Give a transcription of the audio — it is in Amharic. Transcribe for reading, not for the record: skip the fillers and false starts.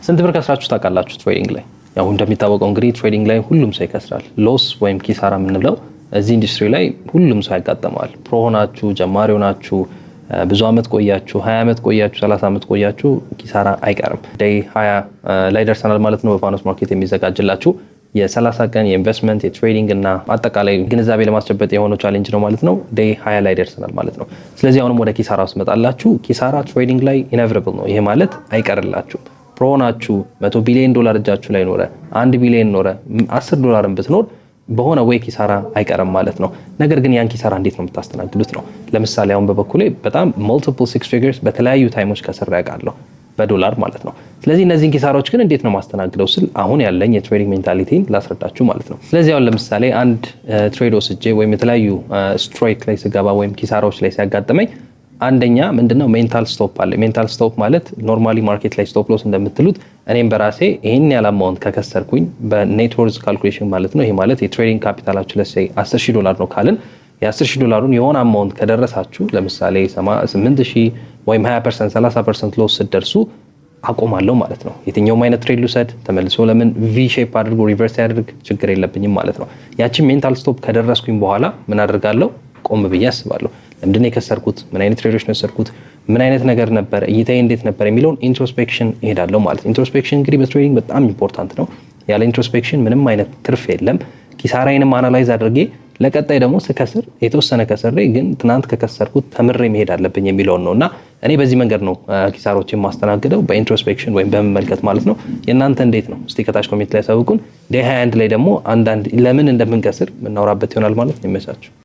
ስንት ብር ከስራችሁ ታውቃላችሁ trading ላይ? ያው እንደሚታወቀው እንግዲህ trading ላይ ሁሉም ሰው ይከስራል። Loss ወይም ኪሳራ የምንለው እዚህ ኢንዱስትሪ ላይ ሁሉም ሰው ያጋጥመዋል። Pro ሆናችሁ፣ ጀማሪ ሆናችሁ፣ ብዙ አመት ቆያችሁ፣ 20 ዓመት ቆያችሁ፣ 30 ዓመት ቆያችሁ፣ ኪሳራ አይቀርም። Day 20 ላይ ደርሰናል ማለት ነው። በፋኖስ ማርኬት የሚዘጋጅላችሁ የ30 ቀን የ investment፣ የ trading እና አጠቃላይ ግንዛቤ ለማስጨበጥ የሆነው challenge ነው ማለት ነው። Day 20 ላይ ደርሰናል ማለት ነው። ስለዚህ አሁንም ወደ ኪሳራ ውስጥ መጣላችሁ። ኪሳራ trading ላይ inevitable ነው። ይሄ ማለት አይቀርላችሁም። Pro ናችሁ፣ 100 ቢሊዮን ዶላር እጃችሁ ላይ ኖረ፣ 1 ቢሊዮን ኖረ፣ 10 ዶላርን ብትኖር በሆነ ወይ ኪሳራ አይቀርም ማለት ነው። ነገር ግን ያን ኪሳራ እንዴት ነው የምታስተናግዱት ነው። ለምሳሌ አሁን በበኩሌ በጣም multiple six figures በተለያዩ time ኦች ከስሬ አውቃለሁ፣ በዶላር ማለት ነው። ስለዚህ እነዚህን ኪሳራዎች ግን እንዴት ነው ማስተናግደው ስል አሁን ያለኝ የ trading mentality ን ላስረዳችሁ ማለት ነው። ስለዚህ አሁን ለምሳሌ አንድ trade ወስጄ ወይም የተለያዩ strike ላይ ስገባ ወይም ኪሳራዎች ላይ ሲያጋጥመኝ አንደኛ ምንድነው mental stop አለ። Mental stop ማለት normally market ላይ stop loss እንደምትሉት እኔም በራሴ ይህን ያህል amount ከከሰርኩኝ በ net worth calculation ማለት ነው። ይሄ ማለት የ trading capital ኣችሁ let's say 10 ሺህ ዶላር ነው ካልን የ10 ሺህ ዶላሩን የሆነ amount ከደረሳችሁ፣ ለምሳሌ 8 ሺህ ወይም 20%፣ 30% loss ስትደርሱ አቆማለሁ ማለት ነው። የትኛውም አይነት trade ልውሰድ፣ ተመልሶ ለምን V shape አድርጎ reverse ያድርግ ችግር የለብኝም ማለት ነው። ያችን mental stop ከደረስኩኝ በኋላ ምን አደርጋለሁ? ቆም ብዬ አስባለሁ። ለምንድን ነው የከሰርኩት? ምን አይነት trade ኦች ነው የወሰድኩት? ምን አይነት ነገር ነበር? እይታዬ እንዴት ነበር የሚለውን introspection እሄዳለሁ ማለት ነው። Introspection እንግዲህ በ trading በጣም important ነው። ያለ introspection ምንም አይነት ትርፍ የለም። ኪሳራዬንም analyze አድርጌ ለቀጣይ ደግሞ ስከስር የተወሰነ ከስሬ ግን ትናንት ከከሰርኩት ተምሬ መሄድ አለብኝ የሚለውን ነው። እና እኔ በዚህ መንገድ ነው ኪሳሮችን የማስተናግደው፣ በ introspection ወይም በመመልከት ማለት ነው። የእናንተ እንዴት ነው? እስቲ ከታች comment ላይ ያሳውቁን። Day 21 ላይ ደግሞ አንዳንድ ለምን እንደምንከስር የምናወራበት ይሆናል ማለት ነው። ይመቻችሁ።